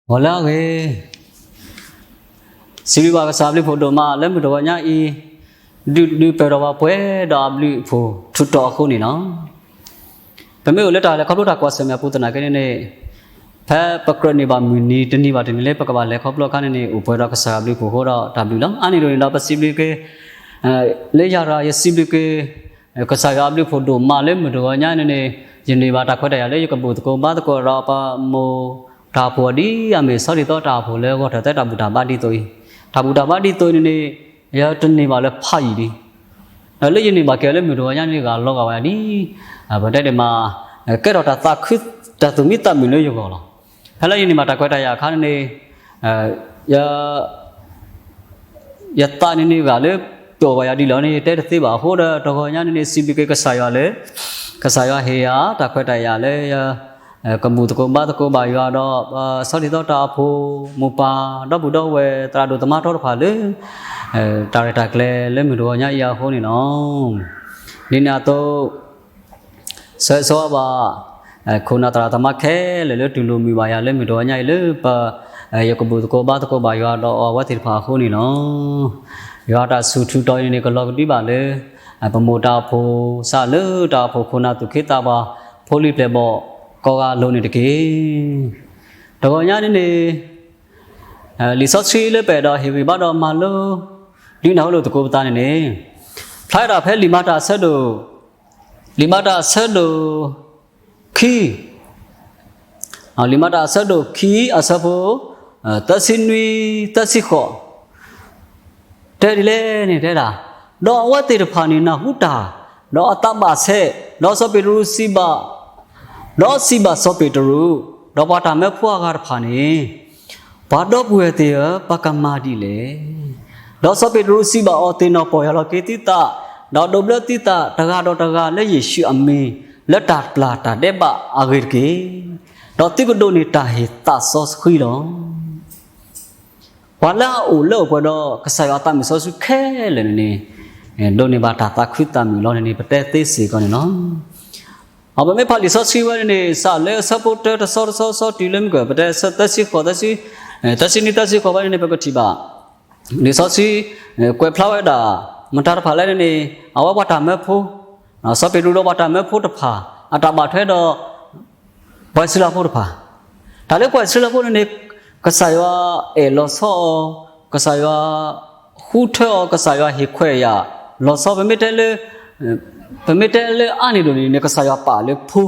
ဂီၤလၢအဂ့ၤ, စံးဘျုးဘၣ်ကစၢ်အဘျုးအဖှိၣ်ဒိၣ်မးလၢမုၢ်တဂီၤညါအံၤ, ဒုးဒုးပၢၢ်ထီၣ်ပှၤပှဲၤဒီးအဘျုးအဖှိၣ်ထူးတီၤအဃိန့ၣ်လီၤ. ပမ့ၢ်အိၣ်လၢတၢ်လဲၤခီဖျိတၢ်ကွၢ်ဆၢၣ်မဲာ်အပူၤသနာ်က့န့ၣ်န့ၣ်, ဖဲပကြၢးန့ၢ်ဘၣ်မုၢ်နံၤတနံၤဘၣ်တနံၤလၢပကဘၣ်လဲၤခီဖျိအခါန့ၣ်န့ၣ် အိၣ်ပှဲၤဒီးကစၢ်ယွၤအဘျုးအဖှိၣ်အဃိဒီးတၢ်ဘျုးလီၤ. အါန့ၢ်ဒ်န့ၣ်ဒီးပစံးဘျုးက့ၤ လၢယၤတဂၤယစံးဘျုးက့ၤ ကစၢ်ယွၤအဘျုးအဖှိၣ်ဒိၣ်မးလၢမုၢ်တဂီၤညါန့ၣ်န့ၣ်, ယန့ၢ်ဘၣ်တၢ်ခွဲးတၢ်ယာ်လၢယကဘူၣ်သကိးဘါသကိးဒီး ပမိၢ်တၢ်ဖှိၣ်ဒ်အမ့ၢ်ဆီဒ်သိးတၢ်ဖှိၣ်လၢဂီၢ်ထၢၣ်သဲတၢ်ဘူၣ်တၢ်ဘါဒ်သိးအံၤ, တၢ်ဘူၣ်တၢ်ဘါဒ်သိးအံၤန့ၣ်န့ၣ်, ယတန့ၢ်ဘၣ်လၢဖးယံာ်လံ. လၢယန့ၢ်ဘၣ်က့ၤအီၤလၢမုၢ်တဂီၤညါန့ၣ် ဂၢ်လီၤဂာ်ဝဲဒ် ပတဲဒ်မး ကဲထီၣ်တၢ်သးခု တၢ်သူၣ်မံသးမုာ်လၢယဂီၢ်လီၤ. ဖဲလၢယန့ၢ်ဘၣ်တၢ်ခွဲးတၢ်ယာ်အခါန့ၣ်န့ၣ်, ယ ယသးန့ၣ်န့ၣ်ဂၢ်လၢ ပျိာ်ဘၣ်ယၤဒ်လဲၣ်န့ၣ် ယတဲတသ့ဘၣ်အဃိဒီး တဂီၤညါန့ၣ်န့ၣ် စံးဘျုးက့ၤကစၢ်ယွၤလၢ ကစၢ်ယွၤဟ့ၣ်ယၤတၢ်ခွဲးတၢ်ယာ်လၢယ ကဘူၣ်သကိးဘါသကိးဘၣ်ယွၤဒီး ဆီဒ်သိးတၢ်အိၣ်ဖှိၣ် မိၢ်ပၢ် ဒီပုၢ်ဒီဝဲၢ် သရၣ်ဒိၣ်သမါထီတဖၣ်လၢ တၢ်ရဲၣ်တၢ်ကျဲၤလၢမုၢ်တဂီၤညါအံၤအဃိန့ၣ်လီၤ. ဒ်န့ၣ်အသိး ဆၢဂ့ၤဆၢဝါဘၣ် ခိၣ်နၢ်သရၣ်သမါခဲလၢာ်လၢတူၢ်လိာ်မုာ်ဘၣ်ယၤလၢမုၢ်တဂီၤညါအံၤလၢပ ယကဘူၣ်သကိးဘါသကိးဘၣ်ယွၤဒီးအဝဲသ့ၣ်တဖၣ်အဃိန့ၣ်လီၤ. ယွၤတၢ်ဆူၣ်ထူၣ်တီၤအံၤန့ၣ်န့ၣ် ကလီၤကဒံဘၣ်လၢ ပမိၢ်တၢ်အိၣ်ဖှိၣ်စးလၢတၢ်အိၣ်ဖှိၣ်ခိၣ်နၢ်သူၣ်က့သးပှၢ် ဖိလံၤပျဲၢ်ဘီၣ်ကိးဂၤလိၤန့ၣ်တက့ၢ်. တဂီၤညါန့ၣ်န့ၣ် လံာ်စီဆှံလၢပအဲၣ်ဒိးဟ့ၣ်ဂံၢ်ဘါဒီးမၤလိ ဒုးနၢ်ဟူလိာ်သကိးပသးန့ၣ်န့ၣ်, ဖျါဒၣ်ဖဲလံာ်မၤတၢ်အဆၢဒိၣ် လံာ်မၤတၢ်အဆၢဒိၣ်ခံ, လံာ်မၤတၢ်အဆၢဒိၣ်ခံအဆၢဖိ သၢဆံနွံ သၢဆံဃိး တဲဒ်လဲၣ်န့ၣ်တဲဒၣ်, ဒီးအဝဲသ့ၣ်တဖၣ်န့ၣ်နၢ်ဟူတၢ်, ဒီးအသးဘၣ်ဆဲး, ဒီးစီၤပ့းတရူးစံးဘၣ် ဒီးစံးဘၣ်စီၤပ့းတရူး, ဒီးပှၤတၢ်မၢဖိအဂၤတဖၣ်န့ၣ်, ပှၤဒီပုၢ်ဝဲၢ်သ့ၣ်ဧၢ, ပကမၤဒ်လဲၣ်. ဒီးစီၤပ့းတရူးစံးဘၣ်အီၤ, သ့ၣ်နီၣ်ပီၢ်ယၢ်လီၤက့ၤသုသး, ဒီးဒိးဘျၢသုသးတဂၤဒီးတဂၤလၢယ့ၣ်ၡူးအမံၤလၢတၢ်ပျၢ်တၢ်ဒဲးဘးအဂ့ၢ်တက့ၢ်. ဒီးသုကဒိးန့ၢ်တၢ်ဟ့ၣ်သးစီဆှံလီၤ. ပှၤလၢအအိၣ်လၢအိၣ်ပှဲၤဒီးကစၢ်ယွၤအသးမုၣ်စီဆှံခဲလၢာ်န့ၣ်န့ၣ်, ဒိးန့ၢ်ဘၣ်တၢ်သးခုသးမုာ်လီၤန့ၣ်န့ၣ် ပတဲသ့စ့ၢ်ကီးန့ၣ်လီၤ. အပမ့ၢ်ဖးလံာ်စီဆှံဝဲန့ၣ်န့ၣ် စးလၢအဆၢဖိတၢတဆီတဆီတဆီတုၤလၢမုၢ်ကၢၢ် ပတဲ သၢဆံဃိး သၢဆံနွံ သၢဆံဃိးဝဲန့ၣ်န့ၣ် ပကထံၣ်ဘၣ် လံာ်စီဆှံ ကွဲးဖျါဝဲဒၣ် မတၤတဖၣ်လဲၣ်န့ၣ်န့ၣ် အဝဲပှၤတၢ်မၢဖိ စီၤပ့းတရူးဒီးပှၤတၢ်မၢဖိတဖၣ် အတၢ်ဘၣ်ထွဲဒီး ပှၤအံၣ်စရ့လးဖိတဖၣ်, တၢ်လၢပှၤအံၣ်စရ့လးဖိန့ၣ်န့ၣ် ကစၢ်ယွၤအဲၣ်လီၤဆီအီၤ, ကစၢ်ယွၤဃုထၢအီၤ, ကစၢ်ယွၤဟ့ၣ်ခွဲးယာ်လီၤဆီ, ပမ့ၢ်တဲလၢ ပမ့ၢ်တဲလၢအါန့ၢ်ဒိၣ်န့ၣ်န့ၣ် ကစၢ်ယွၤပာ်လၢဖိ,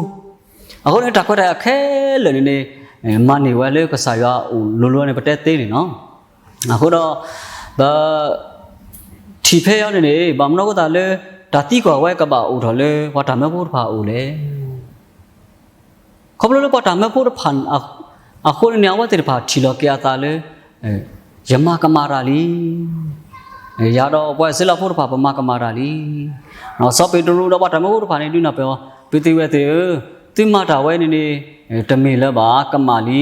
အဃိန့ၣ် တၢ်ခွဲးတၢ်ယာ်ခဲလၢာ်န့ၣ်န့ၣ် မၤန့ၢ်ဝဲလၢကစၢ်ယွၤအအိၣ်လိၤလိၤန့ၣ် ပတဲသ့န့ၣ်လီၤ. အဃိဒီး ပ ထံၣ်ဖဲအံၤန့ၣ်န့ၣ် ဘၣ်မနုၤအဃိသတးလၢ တၢ်သံကွၢ်ဝဲကဘၣ်အိၣ်ထီၣ်လၢပှၤတၢ်မၢဖိတဖၣ်အအိၣ်လဲၣ်. ခီဖျိလၢပှၤတၢ်မၢဖိတဖၣ်အဃိန့ၣ်န့ၣ် အဝဲသ့ၣ်တဖၣ်ထံၣ်လီၤက့ၤအသးလၢ ယမၤကမၣ်တၢ်လံ. ယၤဒီးပှၤအံၣ်စရ့လးဖိတဖၣ် ပမၤကမၣ်တၢ်လံ. စီၤပ့းတရူးဒီးပှၤတၢ်မၢဖိတဖၣ်န့ၣ် ဒုးနၢ်ပၢၢ်အီၤ, ပုၢ်သ့ၣ်ဝဲၢ်သ့ၣ်ဧၢ, သုမၤတၢ်ဝဲန့ၣ်န့ၣ် တမ့ၢ်လၢၤဘၣ်, ကမၣ်လံ.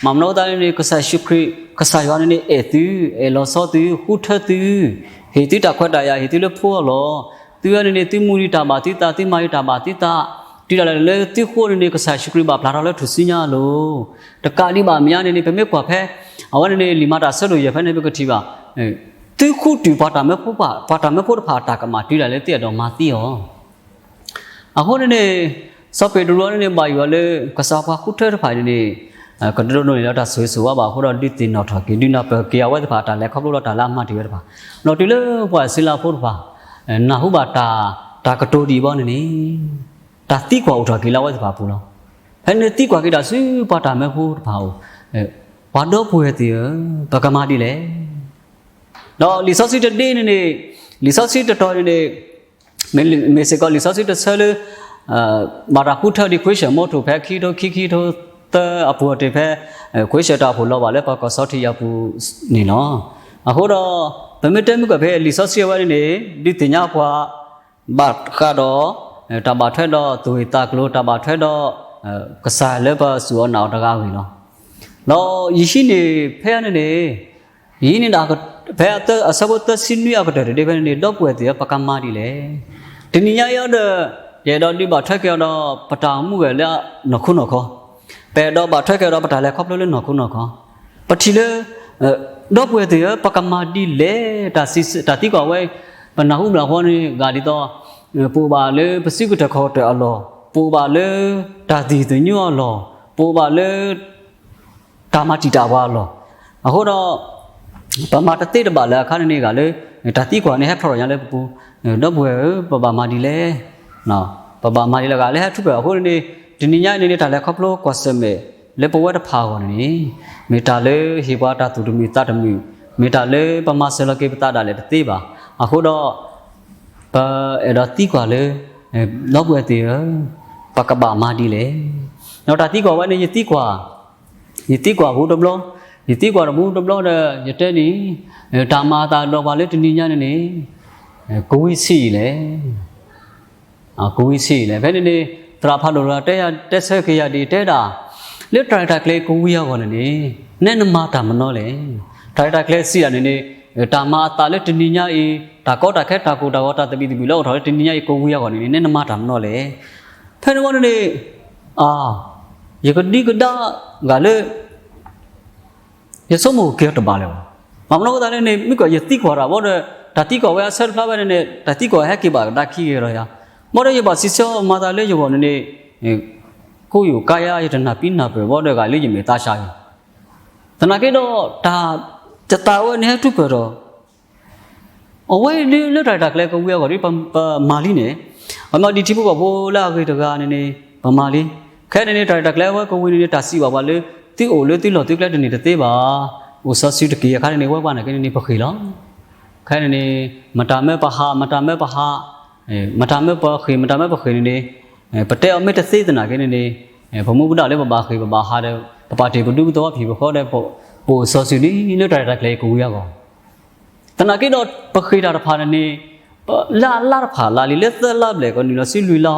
ဘၣ်မနုၤအဃိသတးန့ၣ်န့ၣ် ကစၢ်ယ့ၣ်ၡူးခရံာ် ကစၢ်ယွၤန့ၣ်န့ၣ် အဲၣ်သု, အဲၣ်လီၤဆီသု, ဃုထၢသု, ဟ့ၣ်သုတၢ်ခွဲးတၢ်ယာ်, ဟ့ၣ်သုလၢဖိအလီၢ်. သုဝဲန့ၣ်န့ၣ် သုမူဒံးတၢ်ဘၣ်သုသး, သုမၤဒံးတၢ်ဘၣ်သုသး, တုၤဒၣ်လဲာ်လၢသုဃိန့ၣ်န့ၣ် ကစၢ်ယ့ၣ်ၡူးခရံာ်ဘၣ်ပျၢ်ထီၣ်လၢထူၣ်စုညါအလိၤ. တကးဒံးဘၣ်မ့ၢ်ဧါန့ၣ်န့ၣ် ပမ့ၢ်ကွၢ်ဖဲ အဝဲန့ၣ်န့ၣ် လံာ်မၤတၢ်အဆၢဒိၣ်ယဲၢ်ဖဲန့ၣ် ပကထံၣ်ဘၣ် သုဃုတုၤပှၤတၢ်မၢဖိပှၤ, ပှၤတၢ်မၢဖိတဖၣ်အတၢ်ကမၣ် တုၤဒၣ်လဲာ်လၢသုအဲၣ်ဒိးမၤသံအီၤ. အဃိန့ၣ်န့ၣ် စီၤပ့းတရူးန့ၣ်န့ၣ် ဘၣ်ယိၣ်အီၤလၢ ကစၢ်ပှၤဃုထၢတဖၣ်အံၤန့ၣ်န့ၣ် ကဒိးဒိးန့ၢ်လၢတၢ်ဆိၣ်ဂ့ၤဆိၣ်ဝါဘၣ်အဃိဒီး ဒုးသ့ၣ်နီၣ်ထီၣ်က့ၤ ဒုးနၢ်ပၢၢ်က့ၤအဝဲသ့ၣ်တဖၣ်အတၢ်လဲၤခီဖျိဒီးတၢ်လၢအမၤတ့ၢ်ဝဲတဖၣ်, ဒီးတုၤလၢပှၤအံၣ်စရ့လးဖိတဖၣ် နၢ်ဟူဘၣ်တၢ် တၢ်ကတိၤဒ်အံၤဘၣ်န့ၣ်န့ၣ် တၢ်သံကွၢ်အိၣ်ထီၣ်က့ၤလၢအဝဲသ့ၣ်တဖၣ်အပူၤလီၤ. ဖဲန့ၣ်သံကွၢ်က့ၤတၢ်ဆူပှၤတၢ်မၢဖိတဖၣ်အအိၣ်, ပှၤဒီပုၢ်ဝဲၢ်သ့ၣ်ဧၢ, ပကမၤဒ်လဲၣ်. ဒီးလံာ်စီဆှံတဒ့န့ၣ်န့ၣ်, လံာ်စီဆှံတတီၤန့ၣ်န့ၣ် မ့ၢ်စ့ၢ်ကီးလံာ်စီဆှံတဆၢလၢ ဘၣ်တၢ်ဃုထၢဒံး ခွ့ၡၢၣ်မိထိၣ်ဖဲခံထိခံ ခံထိသၢအပူၤအတ့ၢ်ဖဲ ခွ့ၡၢၣ်တၢ်အိၣ်ဖှိၣ်လီၤဘၣ်လၢပှၤကီၢ်စီထံးယၤပူၤန့ၣ်လီၤ. အဃိဒီး ပမ့ၢ်တဲမုၢ်ကၢၢ်ဖဲလံာ်စီဆှံအဝဲန့ၣ်န့ၣ် ဒုးသ့ၣ်ညါပှၤ ဘၣ်ဃးဒီး တၢ်ဘၣ်ထွဲဒီးသူၣ်ဂ့ၢ်သးကျိၤ တၢ်ဘၣ်ထွဲဒီး ကစၢ်လၢပစူၢ်အီၤနာ်အီၤတဂၤအဂ့ၢ်လီၤ. ဒီးယဟံးန့ၢ်ဖဲန့ၣ်န့ၣ်, ယဟံးန့ၢ်ဒၣ် ဖဲအဆၢဖိသၢဆံနွံအကတၢၢ်တဒ့ဖဲန့ၣ်န့ၣ် ဒီပုၢ်ဝဲၢ်သ့ၣ်ဧၢ ပကမၤဒ်လဲၣ်. တနံၤညါအံၤဒီး ယအဲၣ်ဒိးဒုးဘၣ်ထွဲက့ၤအီၤဒီး ပတၢ်အိၣ်မူဂဲၤလၢနီၢ်ခိနီၢ်ခီ, ပအဲၣ်ဒိးဘၣ်ထွဲက့ၤအီၤဒီး ပတၢ်လဲၤခီဖျိလၢနီၢ်ခိနီၢ်ခီ ပထံၣ်လၢ ဒီပုၢ်ဝဲၢ်သ့ၣ်ဧၢ, ပကမၤဒ်လဲၣ်, တၢ်သံကွၢ်ဝဲ ပနၢ်ဟူဘျီဃီန့ၣ် ဂၤဒ်သိး ပအိၣ်ဘၣ်လၢပစုကတၢၢ်ခီၣ်ကတၢၢ်အလီၢ်, ပအိၣ်ဘၣ်လၢတၢ်သံၣ်သညူအလီၢ်, ပအိၣ်ဘၣ်လၢ တၢ်မၤတံာ်တာ်ပှၤအလီၢ်, အဃိဒီး ပမၤတသ့တဘၣ်လၢအခါန့ၣ်န့ၣ် ဂၤလၢ တၢ်သံကွၢ်န့ၣ် ဟဲဖျိးထီၣ်ညါလၢပပူၤ, ဒီပုၢ်ဝဲၢ်ဧၢ, ပဘၣ်မၤဒ်လဲၣ်, ပဘၣ်မၤဒ်လဲၣ် ဂၤလၢဟဲထူၣ်ဖျဲးအဃိန့ၣ်န့ၣ် တနံၤညါအံၤန့ၣ်န့ၣ် တၢ်လဲၤခီဖျိကွၢ်ဆၢၣ်မဲာ်လၢပဝဲတဖၣ်အဂီၢ်န့ၣ်န့ၣ် မ့ၢ်တၢ်လၢဟ့ၣ်ပှၤတၢ်သူၣ်တမုာ်သးတမုာ်, မ့ၢ်တၢ်လၢပမၤစၢၤလီၤက့ၤပသးဒၣ်လဲာ်တသ့ဘၣ်. အဃိဒီး ပအဲၣ်ဒိးသံကွၢ်လၢ ဒီပုၢ်ဝဲၢ်သ့ၣ်ဧၢ, ပကဘၣ်မၤဒ်လဲၣ်. ဒီးတၢ်သံကွၢ်ဝဲန့ၣ် ယသံကွၢ်, ယသံကွၢ်ဘူးတဘျီ, ယသံကွၢ်တဘူးတဘျီဒီး ယတဲန့ၣ် တၢ်မၤအသးဒီးပှၤလၢတနံၤညါန့ၣ်န့ၣ် ကဝံၤဆံးအံၤလဲၣ်, ကဝံၤဆံးအံၤလဲၣ်. ဖဲန့ၣ်န့ၣ် သရၣ်ဖးဒိၣ်တဂၤတဲဆၢက့ၤယၤဒ်အံၤ တဲဒၣ် လၢတၢ်ရဲၣ်တၢ်ကျဲၤကဝံၤအဂီၢ်န့ၣ်န့ၣ် နဲနမၤတၢ်မနီလဲၣ်. တၢ်ရဲၣ်တၢ်ကျဲၤဆံးဒၣ်န့ၣ်န့ၣ် တၢ်မၤအသးလၢတနံၤညါအံၤ တၢ်ကီတၢ်ခဲ တၢ်ကိၢ်တၢ်ဂီၤ တၢ်သဘံၣ်သဘုၣ်လၢအိၣ်ထီၣ်လၢတနံၤညါအံၤကဝံၤအဂီၢ်န့ၣ်န့ၣ် နဲနမၤတၢ်မနီလဲၣ်. ဖဲန့ၣ်ဝံၤန့ၣ်န့ၣ် ယကဒံကဒါဂၤလၢ ယဆိကမိၣ်က့ၤအီၤတဘၣ်လၢၤဘၣ်. ဘၣ်မနုၤအဃိသတးလၢန့ၣ် မ့ၢ်ကွၢ်ယသံကွၢ်တၢ်ဘၣ်ဒီး တၢ်သံကွၢ်ဝဲအဆၢတဖျါဝဲန့ၣ်န့ၣ် တၢ်သံကွၢ်ဟဲက့ၤဘၣ်ကဒါခံက့ၤဒီးယၤ, ဘၣ်ဒီးယဘၣ်စံးဆၢအီၤမၤသးလၢယဂီၢ်န့ၣ်န့ၣ် ကိးယိာ်ကါယါ ယတနၢ်ပံနၢ်ပၢၢ်ဘၣ်ဒီး ဂၤလၢယမဲာ်သးဆါအံၤ သနာ်က့ဒီး တၢ်ယသးဝဲန့ၣ်ဟဲထူၣ်ဖျဲးဒီး အဝဲဒ်လၢတၢ်ရဲၣ်တၢ်ကျဲၤကဝံၤအဂီၢ်ဒီး ပမၤလံန့ၣ်, ပမၤဒ်ထံဖိကီၢ်ဖိလၢအဂ့ၤတဂၤန့ၣ်န့ၣ် ပမၤလံ. ခဲန့ၣ်န့ၣ် တၢ်ရဲၣ်တၢ်ကျဲၤအဝဲကဝံၤန့ၣ်န့ၣ် တၢ်စံးဘၣ်ပှၤလၢ သုအိၣ်လၢသုလီၢ်သုကျဲတန့ၢ်တသ့ဘၣ်. အိၣ်စီၤစုၤတက့ၢ်အခါန့ၣ်န့ၣ် ဝဲပှၤနာ်က့န့ၣ်န့ၣ် ပဃ့ၢ်လီၤ. ခဲန့ၣ်န့ၣ် မတၤမၢပဟး မတၤမၢပဟး, မတၤမၢပဃ့ၢ် မတၤမၢပဃ့ၢ်န့ၣ်န့ၣ် ပတဲအီၤမ့ၢ်တသ့သနာ်က့န့ၣ်န့ၣ် ပမူပဒါလၢပဘၣ်ဃ့ၢ်ပဘၣ်ဟးဒီး ပပာ်တ့ၢ်ပဒူပသဝီဖံၣ်ပဃီဒီး ပအိၣ်စီၤစုၤလံလၢတၢ်ရဲၣ်တၢ်ကျဲၤအံၤကဝံၤအဂီၢ် သနာ်က့ဒီး ပဃ့ၢ်တၢ်တဖၣ်န့ၣ်န့ၣ် လၢအလါတဖၣ်လါလံ လၢသၢလါဘျဲၣ်ကနုာ်လီၤဆူလွံၢ်လါ,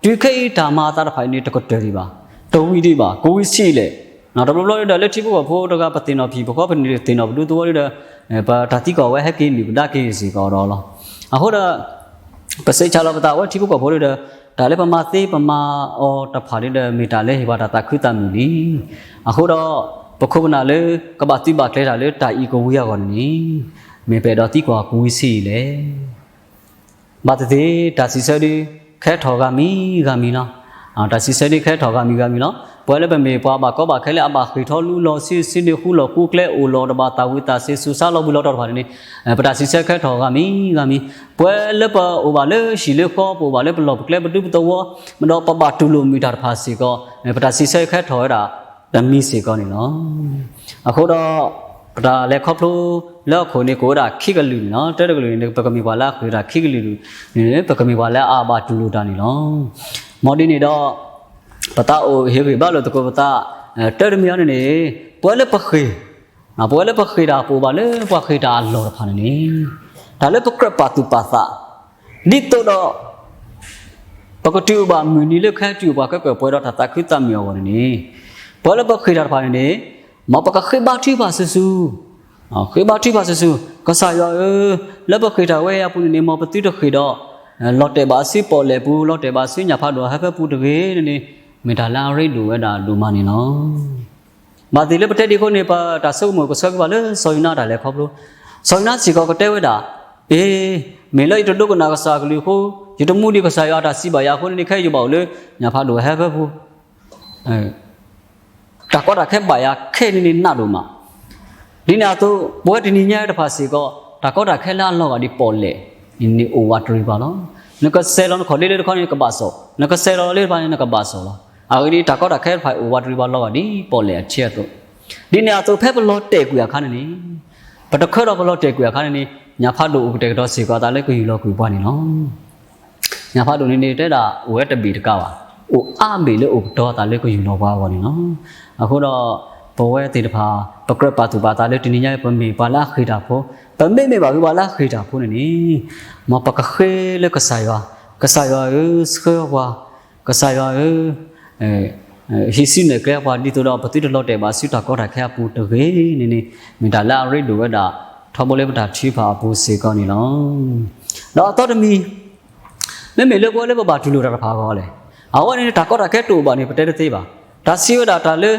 တုၤခဲအံၤတၢ်မၤအသးတဖၣ်အံၤန့ၣ် တကတၢၢ်ဒံးဘၣ်, တဝံၤဒံးဘၣ်, ကဝံၤဆံးလဲၣ်. တဘျီဘျီဒီး လၢထံဖိကီၢ်ဖိတဂၤ ပသ့ၣ်နီၣ်ဖံၣ်ပဃီ ပန့ၢ်သ့ၣ်နီၣ်ပဒူသဝီဒီး ပတၢ်သံကွၢ်ဝဲဟဲက့ၤနုာ်ကဒါက့ၤစ့ၢ်ကီးဒီးလီၤ. အဃိဒီး ပစံးဆၢလီၤပသးဝဲထံဖိကီၢ်ဖိဒီး တၢ်လၢပမၤသ့ပမၤအီၤတဖၣ်ဒီး မ့ၢ်တၢ်လၢဟ့ၣ်ပှၤတၢ်သးခုသးမုာ်လံ. အဃိဒီး ပခိၣ်ပနၢ်လၢ ကဘၣ်သုးဘၣ်ကျဲၤတၢ်လၢတၢ်အံၤကဝံၤအဂီၢ်န့ၣ်န့ၣ် မ့ၢ်ပအဲၣ်ဒိးသံကွၢ်ကဝံၤဆံးအံၤလဲၣ်. ဘၣ်သ့ၣ်သ့ၣ် တၢ်စံးဆၢဒုး ခဲထီၣ်ဂၤမံၤဂၤမံၤလီၤ. တၢ်စံးဆၢဒုးခဲထီၣ်ဂၤမံၤဂၤမံၤလီၤ. ပဝဲလၢပမ့ၢ်ပှၤဘၣ်ကီဘၣ်ခဲလၢအဘၣ်ဃ့ၢ်ထီၣ်လူလီၤဆံးဆံးန့ၣ် ဃူလီၤဃူကျဲ အိၣ်လီၤတဘၣ်သးဝံသးစ့ ဆူးစါလီၤဘှံးလီၤတီၤတဖၣ်န့ၣ်န့ၣ် ပတၢ်စံးဆၢခဲထီၣ်ဂၤမံၤဂၤမံၤ, ပဝဲလၢပအိၣ်ဘၣ်လၢဟံၣ်လၢဃီ ပအိၣ်ဘၣ်လၢပလီၢ်ပကျဲပဒူပသဝီ ဒီးပဘၣ်တူၢ်လိာ်မုာ်တၢ်တဖၣ်စ့ၢ်ကီး ပတၢ်စံးဆၢခဲထီၣ်ဝဲဒၣ် တမံၤစ့ၢ်ကီးန့ၣ်လီၤ. အဃိဒီး ပတၢ်လဲၤခီဖျိလၢအခိၣ်န့ၣ် ကအိၣ်ဝဲဒၣ်ခံကလုာ်န့ၣ်လီၤ. တၢတကလုာ်န့ၣ် ပကမ့ၢ်ပှၤလၢအဃ့ၢ်တၢ် ခံကလုာ်န့ၣ် ပကမ့ၢ်ပှၤလၢအဘၣ်တူၢ်လိာ်တၢ်န့ၣ်လီၤ. မ်ဒ်န့ၣ်ဒီး ပသးအိၣ်ဟ့ၣ်ဂံၢ်ဘါလိာ်သကိးပသး တၢတမံၤအံၤန့ၣ်န့ၣ် ပဝဲလၢပဃ့ၢ် ပဝဲလၢပဃ့ၢ်တၢ် ပအိၣ်ဘၣ်လၢပှၤဃ့ၢ်တၢ်အလီၢ်တဖၣ်န့ၣ်န့ၣ် တၢ်လၢပကြၢးပာ်သူၣ်ပာ်သး ဒ်သိးဒီး ပကတုၤအိၣ်ဘၣ်မုၢ်နံၤလၢခဲတုၤအိၣ်ပှၤခဲကၢၢ်ပှဲၤဒီးတၢ်သးခုသးမုာ်အဂီၢ်န့ၣ်န့ၣ် ပဝဲလၢပဃ့ၢ်တၢ်တဖၣ်န့ၣ်န့ၣ် မ်ပကဃ့ဘါထုကဖၣ်စုာ်စုာ်, ဃ့ဘါထုကဖၣ်စုာ်စုာ်, ကစၢ်ယွၤဧၢ, လၢပဃ့ၢ်တၢ်ဝဲအံၤအပူၤန့ၣ်န့ၣ် မ်ပသုတဃ့ၢ်ဒီး လီၤတဲာ်ဘၣ်အစုပီၣ်လဲၣ်ပူၤ လီၤတဲာ်ဘၣ်အစုညၣ်ဖးဒိၣ်ဟဲဖၢပူၤတဂ့ၤန့ၣ်န့ၣ် မ့ၢ်တၢ်လၢအရ့ဒိၣ်ဝဲဒၣ်ဒိၣ်မးန့ၣ်လီၤ. ဘၣ်သ့ၣ်လၢပတဲဒ်အံၤအဃိန့ၣ် ပတၢ်ဆိကမိၣ်ကဆၢကဘၣ်လၢစီၤယိၤနါတၢ်လဲၤခီဖျိ, စီၤယိၤနါစ့ၢ်ကီးကတဲဝဲဒၣ်, အ့, မ့ၢ်လၢယတဒိကနၣ်ကစၢ်အကလုၢ်အဃိ, ယတမူဒံးကစၢ်ယွၤအတၢ်စံးဘၣ်ယၤအဃိန့ၣ်န့ၣ် ခဲအံၤယဘၣ်အိၣ်လၢညၣ်ဖးဒိၣ်ဟဲဖၢပူၤ တၢ်ကီတၢ်ခဲဘၣ်ယၤခဲန့ၣ်န့ၣ်နးဒိၣ်မး. ဒ်န့ၣ်အသိး ပဝဲတနံၤညါတဖၣ်စ့ၢ်ကီး တၢ်ကီတၢ်ခဲလၢအလီၤဂာ်ဒ်ပီၣ်လဲၣ်န့ၣ်န့ၣ် အိၣ်ဝးတရံးပှၤလီၤ. နကစဲးလီၤနခီၣ်ဒ့လၢတခီန့ၣ် နကဘၣ်စီၣ်, နကစဲးလီၤလၢတဖၣ်န့ၣ် နကဘၣ်စီၣ်လီၤ. အဂ့ၢ်ဒ်အံၤ တၢ်ကီတၢ်ခဲတဖၣ်အံၤ အိၣ်ဝးတရံးပှၤလီၤဂာ်ဒ်ပီၣ်လဲၣ်အဆၢအသိး, ဒ်န့ၣ်အသိး ဖဲပလီၤတဲာ်ကွံာ်အခါန့ၣ်န့ၣ်, ပတခၢဒီးပလီၤတဲာ်ကွံာ်အခါန့ၣ်န့ၣ် ညၣ်ဖးဒိၣ်အိၣ်ကတဲာ်ကတီၤစ့ၢ်ကီးအသးလၢကယူၢ်လီၤကွံာ်ပှၤန့ၣ်လီၤ. ညၣ်ဖးဒိၣ်န့ၣ်န့ၣ် တဲဒၣ်အိၣ်ဝဲတဘ့ၣ်တကးဘၣ်, အိၣ်အါဘ့ၣ်လၢအိၣ်ကတီၤအသးလၢကယူၢ်လီၤပှၤအဂီၢ်န့ၣ်လီၤ. အဃိဒီး ပဝဲသ့ၣ်တဖၣ် ပကြၢးပာ်သူၣ်ပာ်သးလၢတနံၤညါ ပမ့ၢ်ပှၤလၢအဃ့ၢ်တၢ်ဖိ, ပမ့မ့ၢ်ဘၣ်ဃုာ်ပှၤလၢအဃ့ၢ်တၢ်ဖိန့ၣ်န့ၣ်, မ်ပကဃ့လၢကစၢ်ယွၤ, ကစၢ်ယွၤဧၢ, ဆှၢပှၤ, ကစၢ်ယွၤဧၢ ဟံးစုနဲၣ်ကျဲပှၤ ဒ်သိးဒီးပသုတလီၤတဲာ်ဘၣ်ဆူတၢ်ကီတၢ်ခဲအပူၤတဂ့ၤန့ၣ်န့ၣ်, မ့ၢ်တၢ်လၢအရ့ဒိၣ်ဝဲဒၣ် ထီဘိလၢပတၢ်ထုကဖၣ်အပူၤစ့ၢ်ကီးန့ၣ်လီၤ. ဒီးအသီတမံၤ, မ့မ့ၢ်လၢပဝဲလၢပဘၣ်တူၢ်လိာ်တၢ်တဖၣ်အဂီၢ်လဲၣ်, အဝဲန့ၣ် တၢ်ကီတၢ်ခဲတအိၣ်ဘၣ်န့ၣ် ပတဲတသ့ဘၣ်. တၢ်စံးဝဲဒၣ်တၢ်လၢ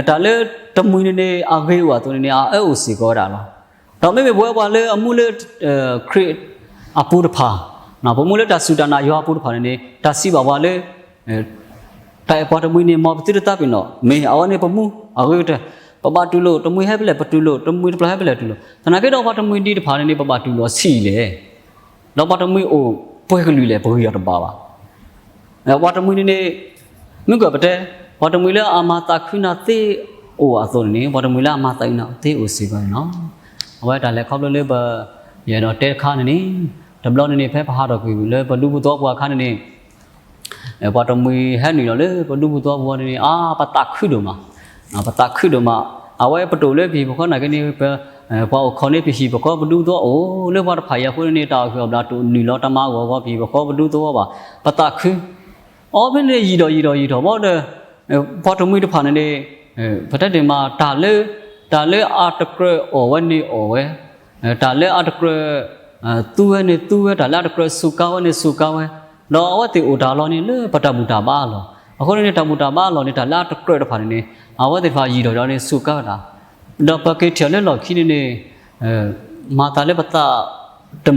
တၢ်လၢတမှံၤန့ၣ်န့ၣ် အဂ့ၤအိၣ်အသိးန့ၣ်န့ၣ် အအၢအိၣ်စ့ၢ်ကီးဝဲဒၣ်လီၤ. ဒီးမ့မ့ၢ်ပဝဲပှၤလၢအမူလၢ ခရံာ်အပူၤတဖၣ်, ပမူလၢတၢ်စူၢ်တၢ်နာ်ယွၤအပူၤတဖၣ်န့ၣ်န့ၣ် တၢ်စံးဘၣ်ပှၤလၢ တၢ်အဲၣ်ပှၤတမှံၤန့ၣ် မ်ပသုတသးပ့ၤနီၣ်, မ့ၢ်အဝဲန့ၣ်ပမူအဂ့ၤကတၢၢ်, ပဘၣ်တူၢ်လိာ်တမှံၤဟဲဖဲလဲၣ် ပတူၢ်လိာ်တမှံၤတဖျၢၣ်ဟဲဖဲလဲၣ်တူၢ်လိာ်, သနာ်က့ဒီးပှၤတမှံၤဒံးတဖၣ်န့ၣ်န့ၣ် ပဘၣ်တူၢ်လိာ်အဆံးအံၤလဲၣ်, ဒီးပှၤတမှံၤအိၣ်ပှဲၤကလုာ်လဲၣ် ပဂံၢ်အီၤတဘၣ်ဘၣ်. ပှၤတမှံၤန့ၣ်န့ၣ် မ့ၢ်ကွၢ်ပတဲ, ပှၤတမှံၤလၢအမၤသးခုနၤသ့အိၣ်အသိးန့ၣ်န့ၣ် ပှၤတမှံၤလၢအမၤသးခုနၤသ့အိၣ်စ့ၢ်ကီးန့ၣ်လီၤ. အဝဲတၢ်လဲၤခီဖျိလၢပ ယအဲၣ်ဒိးတဲတခါန့ၣ်န့ၣ်, တဘျီန့ၣ်န့ၣ် ဖဲပဟးထီၣ်ကွံာ်လၢပဒူပူၤသဝီပူၤအခါန့ၣ်န့ၣ် ပှၤတမှံၤဟဲနုာ်လီၤလၢပဒူပူၤသဝီပူၤန့ၣ် အါ ပသးခုဒိၣ်မး, ပသးခုဒိၣ်မး, အဝဲပတအိၣ်လၢပဟံၣ်ပဃီနာ်က့န့ၣ် ပှၤအိၣ်ခိးန့ၢ်ပဟံၣ်ပဃီပဒူသဝီအိၣ်လၢပှၤတဖၣ်အံၤအဃိန့ၣ်န့ၣ် တၢ်အဂ့ၤအဘျၣ်တအိၣ်နုာ်လီၤတၢ်မၤအဂီၢ်အဂီၢ် ပဟံၣ်ပဃီပဒူသဝီဘၣ်, ပသးခု အီၤဖဲန့ၣ်ယံာ်ဒီးယံာ်ဒီးယံာ်ထီၣ်ဘီဒီး ပှၤတမှံၤတဖၣ်န့ၣ်န့ၣ် ပတဲတ့ၢ်မး တၢ်လၢ တၢ်လၢအတကြၢးအီၣ်ဝဲန့ၣ်အီၣ်ဝဲ, တၢ်လၢအတကြၢး သူဝဲန့ၣ်သူဝဲ, တၢ်လၢအတကြၢးစူးကါဝဲန့ၣ်စူးကါဝဲ, ဒီးအဝဲသ့ၣ်အိၣ်တၢ်လီၤန့ၣ်လၢပတၢ်ဘူၣ်တၢ်ဘါအလီၢ်, အဃိန့ၣ်န့ၣ် တၢ်ဘူၣ်တၢ်ဘါအလီၢ်န့ၣ် တၢ်လၢအတကြၢးတဖၣ်န့ၣ်န့ၣ် အဝဲသ့ၣ်တဖၣ်ယံာ်ထီၣ်ယံာ်ထီၣ်န့ၣ်စူးကါဝဲဒၣ်, ဒီးပက့ၤထံၣ်လၢလီၢ်ခံန့ၣ်န့ၣ် မၤသးလၢပသးတ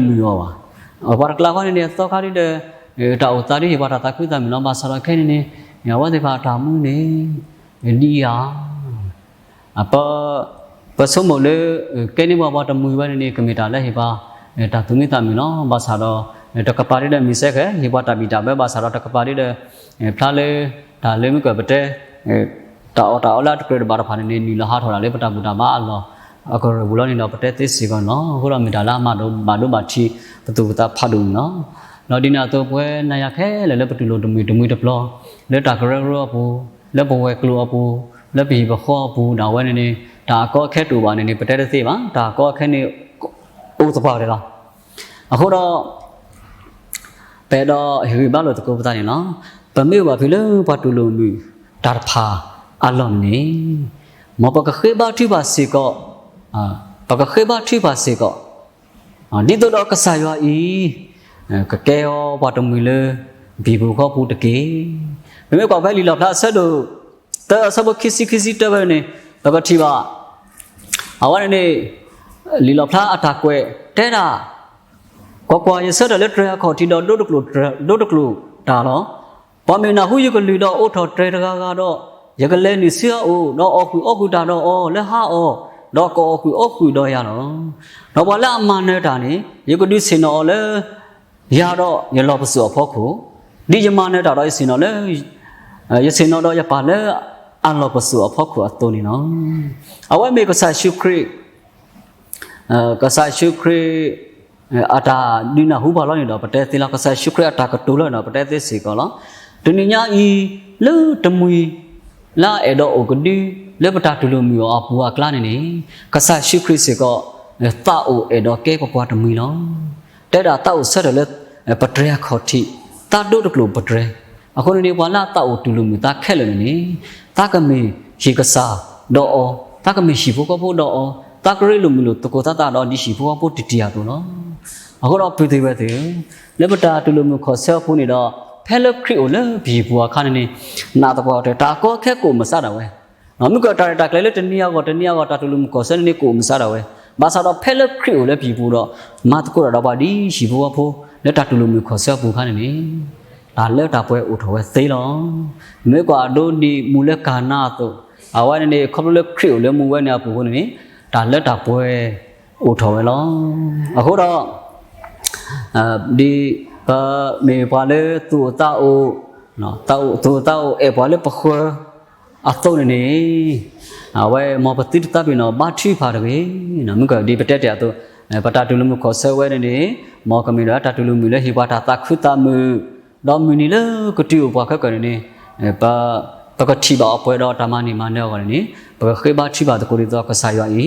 မုာ်အီၤဘၣ်. ပှၤတကျါဃီန့ၣ်န့ၣ် အသီခါဒ်ဒီး တၢ်အိၣ်သးဒ်ဟ့ၣ်ပှၤတၢ်သးခုသးမုာ်လီၤ. ဘၣ်ဆၣ်ဒီးခဲအံၤန့ၣ်န့ၣ် အဝဲသ့ၣ်တဖၣ်အတၢ်မူန့ၣ် ဒ်အံၤဧါ. ပ ပဆိကမိၣ်လၢ ကဲန့ၢ်ပှၤပှၤတမှံၤဝဲန့ၣ်န့ၣ် ကမ့ၢ်တၢ်လၢဟ့ၣ်ပှၤ တၢ်သူၣ်မံသးမုာ်လီၤ. ဘၣ်ဆၣ်ဒီး တကပၤဒ်ဒီးမံၤစဲဃဲ ဟ့ၣ်ပှၤတၢ်ဘံၣ်တၢ်ဘၢ ဘၣ်ဆၣ်ဒီးတကပၤဒ်ဒီး ဖျါလၢ တၢ်လၢမ့ၢ်ကွၢ်ပတဲ တၢ်အီၣ်တၢ်အီလၢအတကြၢးတဘၣ်တဖၣ်န့ၣ်န့ၣ် နုာ်လီၤဟးထီၣ်ဒၣ်လၢပတၢ်ဘူၣ်တၢ်ဘါအလီၢ် အကရၢၢ်ပူၤလီၤန့ၣ်ဒီး ပတဲသ့စ့ၢ်ကီးန့ၣ်လီၤ. အဃိဒီးမ့ၢ်တၢ်လၢအမၤဒိၣ်ဘၣ်ဒိဘၣ်ထံး ပသူၣ်ပသးဖးဒိၣ်န့ၣ်လီၤ. ဒီးဒ်န့ၣ်အသိးပဝဲနၤယၤခဲလၢာ်လၢပတူၢ်လိာ်တမှံၤတမှံၤတပျီ လၢတၢ်ကရၢကရိအပူၤ, လၢပဝဲၤကျိၤအပူၤ, လၢပဟံၣ်ပဃီအပူၤဒၣ်ဝဲန့ၣ်န့ၣ် တၢ်အကီအခဲတအိၣ်ဘၣ်န့ၣ်န့ၣ် ပတဲတသ့ဘၣ်. တၢ်အကီအခဲန့ၣ် အိၣ်သပှၢ်တၢၢ်လီၤ. အဃိဒီး ပအဲၣ်ဒိးဟ့ၣ်ဂံၢ်ဘါလိာ်သကိးပသးန့ၣ်လီၤ. ပမ့ၢ်အိၣ်ဘၣ်ဖဲလၢပှၤတူၢ်လိာ်မုာ်တၢ်တဖၣ်အလီၢ်န့ၣ်န့ၣ် မ်ပကဃ့ဘါထုကဖၣ်စ့ၢ်ကီး, ပကဃ့ဘါထုကဖၣ်စ့ၢ်ကီး ဒ်သိးဒီးကစၢ်ယွၤအံၤ ကကဲအီၤပှၤတမှံၤလၢ ပဟံၣ်ပူၤဃီပူၤတက့ၢ်. ပမ့ၢ်ကွၢ်ဖဲလံာ်လီၣ်ဖျါအဆၢဒိၣ် သၢအဆၢဖိခံဆံခံဆံတၢဝဲန့ၣ် ပကထံၣ်ဘၣ် အဝဲန့ၣ်န့ၣ် လံာ်လီၣ်ဖျါအတၢ်ကွဲးတဲဒၣ် ကွၢ်ကွၢ်, ယဆၢထၢၣ်လၢတြဲၤအခီၣ်ထံးဒီး ဒိတကျိာ်တၢ်လီၤ. ပှၤမ့ၢ်နၢ်ဟူယကလုၢ်ဒီးအိးထီၣ်တြဲၤတဂၤဂၤဒီး, ယကလဲၤနုာ်ဆူအအိၣ်, ဒီးအီၣ်ဃုာ်အီဃုာ်တၢ်ဒီးအီၤလၢဟါအီၤ, ဒီးကအီၣ်ဃုာ်အီဃုာ်ဒီးယၤလီၤ. ဒီးပှၤလၢအမၤနၢၤတၢ်န့ၣ် ယကဒုးဆ့ၣ်နီၤအီၤလၢ ယၤဒီးယလီၢ်ပစိာ်အဖီခိၣ်, ဒ်ယမၤနၢၤတၢ်ဒီးယဆ့ၣ်နီၤလၢ ယဆ့ၣ်နီၤဒီးယပၢ်လၢအလီၢ်ပစိာ်အဖီခိၣ်အသိးန့ၣ်လီၤ. အဝဲမ့ၢ်ကစၢ်ယ့ၣ်ၡူးခရံာ် ကစၢ်ယ့ၣ်ၡူးခရံာ် အတၢ်ဒုးနၢ်ဟူပှၤလီၤန့ၣ်ဒီး ပတဲသ့လီၤ. ကစၢ်ယ့ၣ်ၡူးခရံာ်အတၢ်ကတိၤလီၤန့ၣ်ဒီး ပတဲသ့စ့ၢ်ကီးလီၤ. တနံၤညါအံၤ လၢတမှံၤ လၢအအဲၣ်ဒိးအိၣ်ကဒု လၢပတၢ်တူၢ်လိာ်မုာ်အီၤအပူၤအကျါန့ၣ်န့ၣ် ကစၢ်ယ့ၣ်ၡူးခရံာ်စ့ၢ်ကီး သးအိၣ်အဲၣ်ဒိးကဲပပှၤတမှံၤလီၤ. တဲဒၣ်သးအိၣ်ဆၢထၢၣ်လၢ ပတြဲၤအခီၣ်ထံး, သးဒိတကျိာ်ပတြဲၤ. အဃိန့ၣ်န့ၣ် ပှၤလၢအသးအိၣ်တူၢ်လိာ်မုာ်သးခဲလၢာ်န့ၣ်န့ၣ် သးကမ့ၢ်ဟံၣ်ကစၢ်ဒီးအီၤ, သးကမ့ၢ်ဟံၣ်ဖိဃီဖိဒီးအီၤ, သးကရ့လိာ်မုာ်လိာ်သကိးသးသးဒီးဒ်ဟံၣ်ဖိဃီဖိတံၢ်တံၢ်အသိးလီၤ. အဃိဒီးပုၢ်သ့ၣ်ဝဲၢ်သ့ၣ်ဧၢ, လၢပတၢ်တူၢ်လိာ်မုာ်ခီၣ်ဆၢအပူၤန့ၣ်ဒီး ဖဲလၢခရံာ်အိၣ်လၢပဟံၣ်ပူၤအခါန့ၣ်န့ၣ် နာ်သပှၢ်တၢၢ် တၢ်ကီခဲကအိၣ်မုာ်စးဒၣ်ဝဲ မ့ၢ်ကွၢ်တၢ်ရဲၣ်တၢ်ကျဲၤလၢတနံၤအဂီၢ်တနံၤအဂီၢ် တၢ်တူၢ်လိာ်မုာ်ခီၣ်ဆၢန့ၣ်န့ၣ် ကအိၣ်မုာ်စးဒၣ်ဝဲ, ဘၣ်ဆၣ်ဒီးဖဲလၢခရံာ်အိၣ်လၢပဟံၣ်ပူၤဒီး မၤသကိးတၢ်ဒီးပှၤဒ်ဟံၣ်ဖိဃီဖိ လၢတၢ်တူၢ်လိာ်မုာ်ခီၣ်ဆၢအပူၤအခါန့ၣ်န့ၣ် တၢ်လၢတၢ်ပှဲၤအိၣ်ထီၣ်ဝဲသ့လီၤ. မ့ၢ်ကွၢ်အဒိဒ်မူလၢကၤနါအသိး, အဝဲန့ၣ်န့ၣ် ခီဖျိလၢခရံာ်အိၣ်လၢမူဝဲန့ၣ်အပူၤအဃိန့ၣ်န့ၣ် တၢ်လၢတၢ်ပှဲၤအိၣ်ထီၣ်ဝဲလီၤ. အဃိဒီး ဒ်ပမ့ၢ်ပှၤလၢသူၣ်အိၣ်သးအိၣ်, သူၣ်အိၣ်သးအိၣ်အဲၣ်ပှၤလၢပဃၢၤအသိးန့ၣ်န့ၣ်, အဝဲမ်ပသုတသးပ့ၤနီၣ်ဘါထုကဖၣ်တဂ့ၤ. မ့ၢ်ကွၢ်ဒ်ပတဲတ့ၢ်အသိး, ပတၢ်တူၢ်လိာ်မုာ်ခီၣ်ဆၢဝဲန့ၣ်န့ၣ်, မ်ကမ့ၢ်ဒီးတၢ်တူၢ်လိာ်မုာ်လၢဟ့ၣ်ပှၤတၢ်သးခုသးမုာ်, ဒီးမုၢ်နံၤလၢကတုၤအိၣ်ပှၤခဲကၢၢ်န့ၣ်န့ၣ်, ပကထံၣ်ဘၣ်အပှဲၤဒီးတၢ်မၤန့ၢ်မၤနၢၤအဂီၢ်န့ၣ်န့ၣ်, ပကဃ့ဘါထုကဖၣ်သကိးဒ်သိးကစၢ်ယွၤအံၤ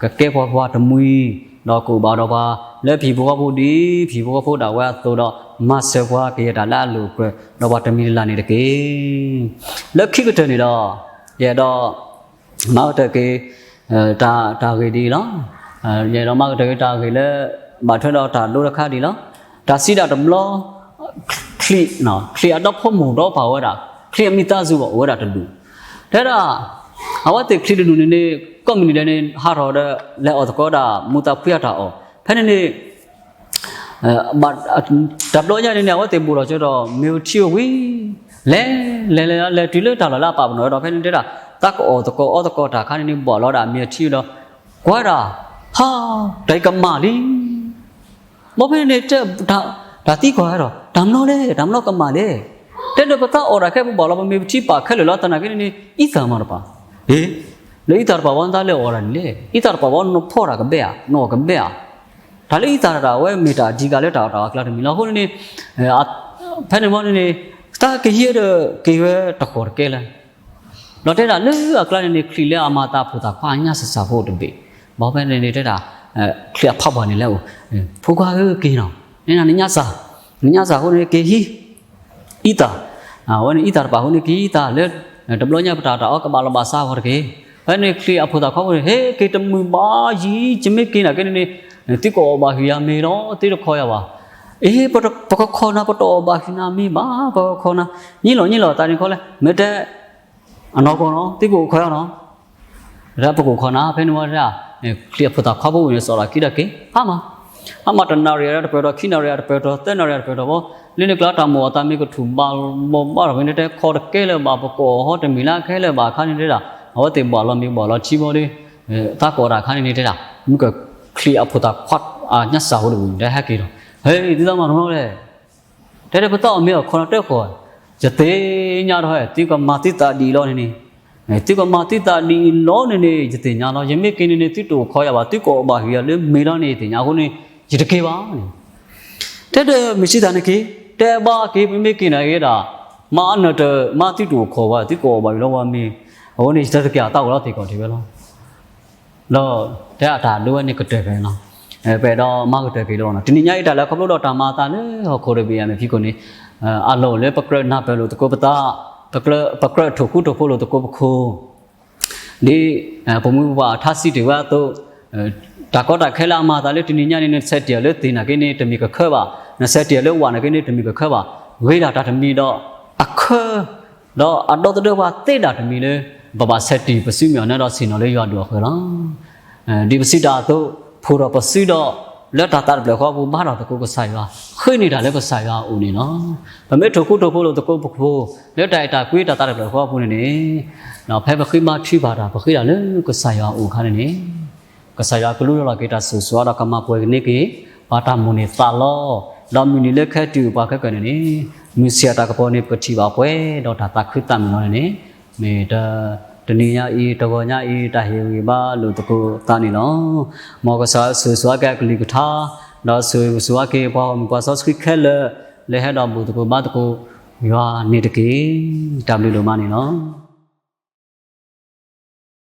ကကဲပှၤပှၤတမှံၤ, ဒီးကအိၣ်ဘၣ်ဒီးပှၤ လၢပဟံၣ်ဖိဃီဖိဒ် ပဟံၣ်ဖိဃီဖိဒၣ်ဝဲအသိးဒီး မၤစၢၤပှၤကယဲၢ်တၢ်လၢအလိာ်အပှဲၤ ဒီးပှၤတမံၤလၢ်လၢ်န့ၣ်တက့ၢ်. လၢခံကတၢၢ်န့ၣ်ဒီး ယအဲၣ်ဒိး မၤကတၢၢ်က့ၤ တၢ်ဂ့ၢ်ဒ်အံၤလီၤ. ယအဲၣ်ဒိးမၤကတၢၢ်က့ၤတၢ်ဂ့ၢ်လၢ ဘၣ်ထွဲဒီးတၢ်ဒိတခါဒ်အံၤလီၤ. တၢ်စံးဒၣ်တဘျီ ချံး, ချံးအဒီဖိမိၢ်ဒီးပၢ်ဝဲဒၣ်, ချံးအမံသးစူၤအီၤအိၣ်ဝဲဒၣ်တဒူၣ်, တဲဒၣ် အဝဲသ့ၣ်ချံတဒူၣ်န့ၣ်န့ၣ် ကိးမုၢ်နံၤဒဲးန့ၣ် ဟးထီၣ်ဒီး လဲၤအီၣ်သကိးဒၣ် မိၢ်သးဖှံအတၢ်အီၣ်, ဖဲန့ၣ်န့ၣ် တဘျီညါန့ၣ်န့ၣ် အဝဲသ့ၣ်ဘူးထီၣ်ကၠိဒီး မ့ၢ်အထံဝံၤ လဲၤ လဲၤလဲၤလဲၤတုၤလၢတၢ်လီၢ်လၢအပာ်ပနီၣ်ဝဲဒီး ဖဲန့ၣ်တဲဒၣ် သးကအီၣ်သကိးအီသကိးတၢ်ခါန့ၣ်န့ၣ် ဘၣ်လီၤဒၣ်မ့ၢ်အထံဒီး ကွၢ်ဒၣ် ဟါ တၢ်အံၤကမၣ်လံ ဘၣ်ဖဲန့ၣ်န့ၣ် တၢ်သံကွၢ်ဝဲဒီး တၢ်မနုၤလဲၣ် တၢ်မနုၤကမၣ်လဲၣ်, တဲဒီးပသးအီၣ်တၢ်ခဲ ပဘၣ်လီၤ ပမ့ၢ်ပထံပာ်ခဲလၢာ်လီၤ သနာ်က့န့ၣ်န့ၣ် အံသၣ်မးတပၤ, အ့ လၢအံသၣ်တပၤဝဲ နသးလဲၤအီၣ်တၢ်န့ၣ်လဲၣ်, အံသၣ်တပၤဝဲ နဖီၣ်တၢ်ကဘဲဧါ နအီၣ်ကဘဲဧါ, တၢ်လၢအံသၣ်တၢ်ဝဲမ့ၢ်တၢ်အဓိကလၢတၢ်အီၣ်တၢ်အီအကျါတမံၤလီၤ. အဃိန့ၣ်န့ၣ် ဖဲန့ၣ်ဘၣ်န့ၣ်န့ၣ် သးကဟံးဒီးက့ၤဝဲတဃီၣ်တကဲလၢၤ ဒီးတဲဒၣ်လၢအကျါန့ၣ်န့ၣ် ချံးလၢအမၤသးဖိသၣ်ခွါအညၣ်စၢ်စၢ်ဖိတဘ့ၣ်, ဘၣ်ဖဲန့ၣ်န့ၣ်တဲဒၣ် ချံးအဖးပှၢ်န့ၣ်လဲၤအိၣ်, ဖိခွါဧၢက့ၤနီၤ, နနၢ်နညၣ်စၢ်, နညၣ်စၢ်အဃိန့ၣ်က့ၤဟံး အံသၣ်, အဝဲန့ၣ်အံသၣ်တပၤအဃိန့ၣ်က့ၤအံသၣ်လၢ တဘျီညါပတၢ်တၢ်အီကဘၣ်လီၤဘၣ်စးဂီၤတက့ၢ်. ဖဲန့ၣ်ချံးအဖိသၣ်ခွါဖိန့ၣ် ဟဲက့ၤတမုာ်ဘၣ်ယံၤ ယမ့ၢ်က့ၤနာ်က့န့ၣ်န့ၣ် သုကအီၣ်ဘၣ်ဟုၣ်ယၤမ့ၤဒီး သုတခီယၤဘၣ်. အ့ ပကခီနၤ ပတအီၣ်ဘၣ်ဟုၣ်နၤမ့ၤဘၣ် ပကခီနၤ, ညံလီၤညံလီၤသးန့ၣ်ခီလဲၣ် မ့ၢ်တဲ အနီၢ်ကီၢ်နီၤ သုကအိၣ်ခီယၤနီၤ ဒီးပကအိၣ်ခီနၤ ဖဲန့ၣ်ဝဲဒၣ် ချံးအဖိသၣ်ခွါဖိန့ၣ် စိာ်လီၤခံဒီးက့ၤ ဟါမး, ဟါမးတနၣ်ရံၣ်အတပၢၢ်ထီၣ် ခံနၣ်ရံၣ်အတပၢၢ်ထီၣ် သၢနၣ်ရံၣ်အတပၢၢ်ထီၣ်ဘၣ်, လၢန့ၣ်ကျါတၢ်မိၣ်အသးမ့ၢ်ကထူၣ်ဘၣ်ဘၣ်ဘၣ်ထီၣ်မ့ၢ်န့ၣ် တဲခီတကဲလၢၤဘၣ် ပကအီၣ်ဟီတမံၤလၢခဲလၢာ်ဘၣ်အခါန့ၣ်တဲဒၣ် အဝဲသ့ၣ်ဘၣ်လီၤမ့ၤဘၣ်လီၤထံဘၣ်ဒီး သးကီးတၢ်ခါန့ၣ်န့ၣ်တဲဒၣ် မုၢ်ကချံးအဖိသၣ်ခွါအညၣ်စၢ်ဖိတပူၤန့ၣ် တဟဲက့ၤဒီး ဟဲ သုသးမၤတနီၤလဲၣ် တဲဒၣ်ပသးအီၣ်မ့ၤအီၣ်ခီနၤတခီ, ယသ့ၣ်ညါဒီး သုကမၤသုသးဒ်အံၤလီၤန့ၣ်န့ၣ်, သုကမၤသုသးဒ်အံၤလီၤန့ၣ်န့ၣ် ယသ့ၣ်ညါလီၤ ယမ့ၢ်က့ၤန့ၣ်န့ၣ် သုတအိၣ်ခီယၤဘၣ် သုကအီၣ်ဘၣ်ဟုၣ်ယၤလၢမ့ၤလီၤန့ၣ် ယသ့ၣ်ညါအဃိန့ၣ် ယတက့ၤဘၣ်န့ၣ်, တဲဒီးမ့ၢ်စံးတၢ်န့ၣ်က့ၤ တဲဘၣ်က့ၤ ပမ့ၢ်က့ၤန့ၣ်ဂ့ၤဒၣ် မၤအနၢၤတမၤသုတအိၣ်ခီဘၣ် သုကအီၣ်ဘၣ်ဟုၣ်လီၤဝဲမ့ၤ, အဃိန့ၣ် ယတက့ၤအသးအိၣ်လီၤသ့ၣ်ကီးဒံးဝဲလီၤ ဒီးတဲအတၢ်ဒိဝဲန့ၣ်ကတၢၢ်ဖဲန့ၣ်လီၤ. ပအဲၣ်ဒိးမၤကတၢၢ်က့ၤလီၤနီၤ တနံၤညါအံၤတၢ်လဲၤခီဖျိဒီးတၢ်မၤအသးလၢဟီၣ်ခိၣ်တဘ့ၣ်အမ့ၢ်ဖံးခိၣ်န့ၣ် အလီၢ်အိၣ်လၢပကြၢးနၢ်ပၢၢ်လိာ်သကိးပသး, ပကြၢးထိၣ်ဃူထိၣ်ဖိးလိာ်သကိးပခိၣ် ဒ်ပမိၢ်ပပၢ်ထါစံးတ့ၢ်ဝဲအသိး, တၢ်ကီတၢ်ခဲလၢအမၤအသးလၢတနံၤညါန့ၣ် နဆဲးတ့ၢ်အီၤလၢသ့ၣ်နာ်က့န့ၣ် တမ့ၢ်ကခၢဘၣ်, နဆဲးတ့ၢ်အီၤလၢဝၣ်နာ်က့န့ၣ် တမ့ၢ်ကခၢဘၣ်, ဂ့ၤဒၣ်တၢ်တမံၤဒီး အခၢ ဒီးအဒီသဒၢပှၤသ့ဒၣ်တမံၤလၢ ပဘၣ်ဆဲးတ့ၢ်ပစုမ့ၢ်အီၤန့ၣ်ဒီးဆ့ၣ်နီၤလၢယွၤဒိၣ်အဃၢၤလီၤ. ဒ်ပစံးတၢ်အသိး, ဖိးထီၣ်ပစုဒီး လၢတၢ်သးတဖျၢၣ်ဃီအပူၤ ဘါထီၣ်သကိးကစၢ်ယွၤ, ဃ့န့ၢ်တၢ်လၢကစၢ်ယွၤအအိၣ်န့ၣ်လီၤ. ပမ့ၢ်ထိၣ်ဃူထိၣ်ဖိးလိာ်သကိးပခိၣ် လၢတၢ်အဲၣ်တၢ်ကွံတၢ်သးတဖျၢၣ်ဃီအပူၤန့ၣ်န့ၣ်, ဒီးဖဲပဃ့ဘါထုကဖၣ်တၢ် ပဃ့တၢ်လၢကစၢ်ယွၤအအိၣ်အခါန့ၣ်န့ၣ် ကစၢ်ယွၤကလူလီၤက့ၤတၢ်ဆိၣ်ဂ့ၤဆိၣ်ဝါဒီးကမၤပှဲၤကန့ၢ်က့ၤ ပှၤတၢ်မိၣ်န့ၢ်သးလီ, ဒီးမုၢ်နံၤလၢခဲတုၤပှၤခဲကၢၢ်န့ၣ်န့ၣ်, မုၢ်ဆ့ၣ်အတၢ်ကပီၤန့ၣ် ပကထံၣ်ဘၣ်ပှဲၤဒီးတၢ်သးခုသးမုာ်လီၤန့ၣ်န့ၣ်, မ့ၢ်တ, တနံၤညါအံၤ တဂီၤညါအံၤ တၢ်ဟ့ၣ်ဂံၢ်ဘါလိာ်သကိးသးန့ၣ်လီၤ. မ်ကစၢ်ယွၤဆိၣ်ဂ့ၤဆိၣ်ဝါက့ၤအကလုၢ်ကထါ, ဒီးဆိၣ်ဂ့ၤဆိၣ်ဝါက့ၤပှၤဂီၢ်မုၢ်ပှၤစီဆှံခဲလၢာ်, လၢဟဲဒီးဘူၣ်သကိးဘါသကိးယွၤန့ၣ်တက့ၢ်. တၢ်ဘျုးဒိၣ်မးန့ၣ်လီၤ.